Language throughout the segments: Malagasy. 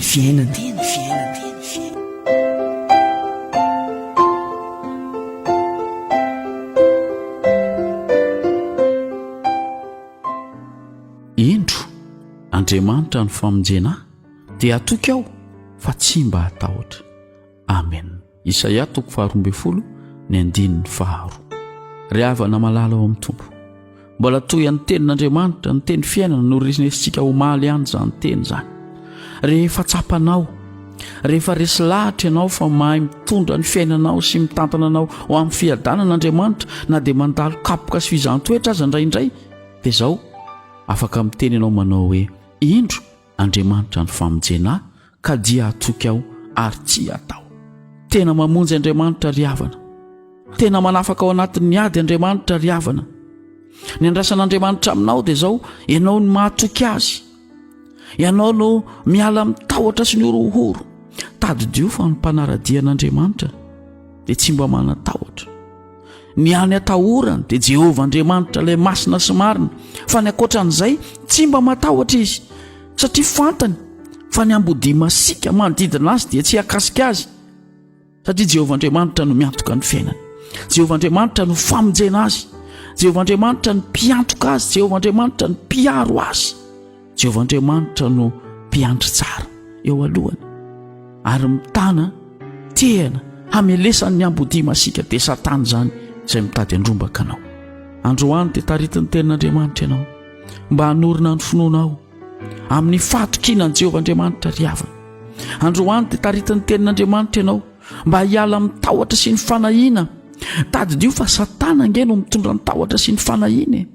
fiainana. Indro, Andriamanitra ny famonjena ahy, dia hatoky aho fa tsy mba hatahotra. Amen. Isaia toko faha-12 ny andininy faharoa. Ry havana malala ao amin'ny Tompo, mbola toy an'ny tenin'Andriamanitra, ny teny fiainana no renesintsika omaly ihany izany teny izany. Rehefa tsapanao, rehefa resy lahatra ianao fa mahay mitondra ny fiainanao sy mitantana anao ho amin'ny fiadanana Andriamanitra, na dia mandalo kapoka sy fizahan-toetra aza indraindray, dia izao afaka miteny ianao manao hoe, Indro, Andriamanitra ny famonjena ahy ka dia hatoky aho ary tsy hatao. Tena mamonjy Andriamanitra ry havana. Tena manafaka ao anatin'ny ady Andriamanitra ry havana. Ny andrasan'Andriamanitra aminao dia izao, ianao no mahatoky azy. Ianao no miala amin'ny tahotra sy ny horohoro. Tadidio fa ny mpanara-dia an'Andriamanitra dia tsy mba manan-tahotra. Ny hany atahorany dia Jehovah Andriamanitra ilay masina sy marina, fa ny ankoatran'izay tsy mba matahotra izy, satria fantany fa ny ambodia masiaka manodidina azy dia tsy hakasika azy, satria Jehovah Andriamanitra no miantoka ny fiainany. Jehovah Andriamanitra no famonjena azy. Jehovah Andriamanitra no mpiantoka azy. Jehovah Andriamanitra no mpiaro azy. Jehovah Andriamanitra no mpiandry tsara eo alohany ary mitana tehana hamelesany ny ambodia masiaka dia Satana izany izay mitady handrombaka anao. Androany dia taritin'ny tenin'Andriamanitra ianao mba hanorina ny finoanao amin'ny fahatokiana an'i Jehovah Andriamanitra ry havana. Androany dia taritin'ny tenin'Andriamanitra ianao mba hiala amin'ny tahotra sy ny fanahiana. Tadidio fa Satana ange no mitondra ny tahotra sy ny fanahiana e.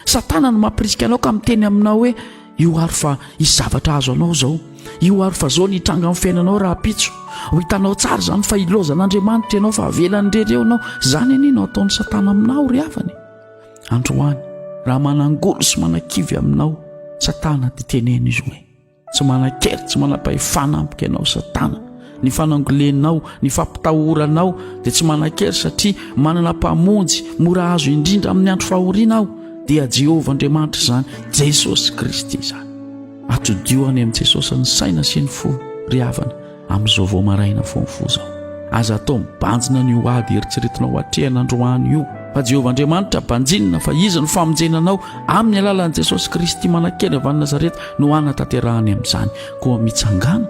Satana no mampirisika anao ka miteny aminao hoe io ary fa hisy zavatra azo anao izao, io ary fa zao ny hitranga amin'ny fiainanao rahampitso. Ho hitanao tsara izany fa ilaozan'Andriamanitra ianao fa avelany irery eo ianao. Izany anie no ataon'i Satana aminao ry havana e. Androany, raha manangolo sy manakivy aminao Satana dia teneno izy hoe. Tsy manan-kery, tsy manam-pahefana amiko ianao Satana. Ny fanangolenao, ny fampitahoranao dia tsy manan-kery satria manana Mpamonjy mora azo indrindra amin'ny andro fahoriana aho, dia Jehovah Andriamanitra izany, Jesosy Kristy izany. Atodio any amin'i Jesosy ny saina sy ny fo, ry havana. Amin'izao vao maraina vao mifoha izao. Aza atao mibanjina an'io ady eritreretinao hatrehana androany io. Fa Jehovah Andriamanitra banjinina fa Izy no famonjena anao amin'ny alalan'i Jesosy Kristy manan-kery avy any Nazareta no hanatanterahany amin'izany. Koa mitsangàna,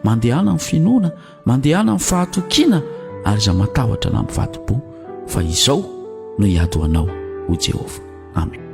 mandehana amin'ny finoana, mandehana amin'ny fahatokiana ary aza matahotra na mivadi-po fa izao no hiady ho anao, hoy Jehovah. Amen.